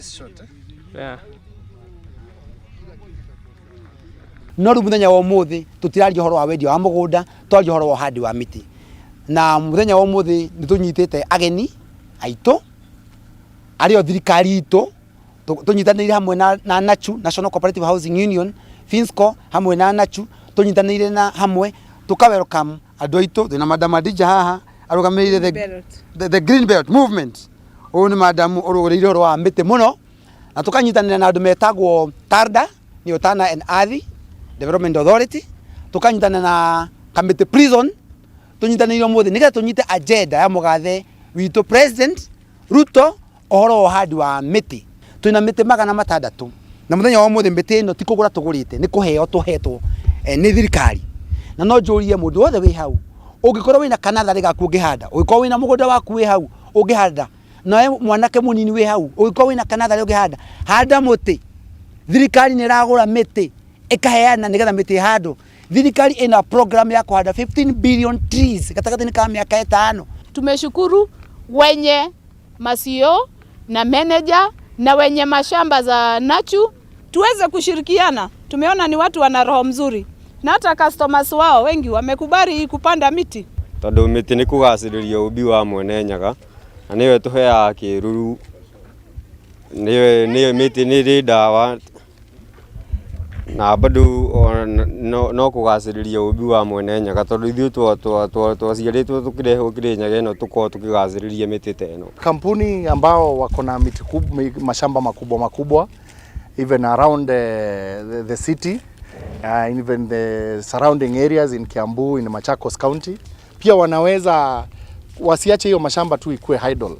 Nice shot, eh? Yeah. No rĩu mũthenya wa ũmũthĩ tũtiraria ũhoro wa wendia wa mũgũnda, twaria ũhoro wa ũhandi wa mĩtĩ. Na mũthenya wa ũmũthĩ nĩ tũnyitĩte ageni aitũ arĩ o thirikari itũ tũnyitanĩire hamwe na NACHU, National Cooperative Housing Union, Finsco hamwe na NACHU tũnyitanĩire na hamwe tũka welcome andũ aitũ. Twĩna Madam Adija haha arũgamĩrĩire the Green Belt Movement. Ũyũ nĩ madam ũrũgĩrĩire ũhoro wa mĩtĩ mũno, na tũkanyitanĩra na andũ metagwo TARDA, nĩyo Tana and Athi Development Authority, tũkanyitanĩra na Kamĩtĩ Prison, tũnyitanĩire ũmũthĩ nĩgetha tũnyite agenda ya mũgathe witũ President Ruto ũhoro wa ũhandi wa mĩtĩ. Twĩna mĩtĩ 600, na mũthenya wa ũmũthĩ mĩtĩ ĩno ti kũgũra tũgũrĩte, nĩ kũheo tũhetwo nĩ thirikari. Na no njũrie mũndũ wothe wĩ hau, ũngĩkorwo wĩna kanatharĩ gaku ũngĩhanda, ũngĩkorwo wĩna mũgũnda waku wĩ hau ũngĩhanda, nawe mwanake mũnini wĩ hau ũngĩkorwo wĩna kanatharĩ ũngĩhanda, handa mũtĩ. Thirikari nĩ ĩragũra mĩtĩ ĩkaheana nĩgetha mĩtĩ ĩhandwo. Thirikari ĩna program ya kũhanda 15 billion trees gatagatĩ-inĩ ka mĩaka 5. Tumeshukuru wenye masio na manager na wenye mashamba za NACHU tuweze kushirikiana. Tumeona ni watu wana roho mzuri na hata customers wao wengi wamekubali kupanda miti. Tondu mĩtĩ nĩ kũgacĩrĩria ũmbi wa mwene Nyaga, na nĩyo ĩtũheaga kĩruru, nĩyo mĩtĩ nĩ ĩrĩ ndawa, na bado no kũgacĩrĩria ũmbi wa mwene Nyaga, tondũ ithuĩ twaciarĩtwo tũkĩrehwo Kĩrĩnyaga ĩno tũkorwo tũkĩgacĩrĩria mĩtĩ ta ĩno. Kampuni ambao wako na miti kubwa, mashamba makubwa makubwa even around the city, even the surrounding areas in Kiambu, in Machakos County, pia wanaweza wasiache hiyo mashamba tu ikue idle.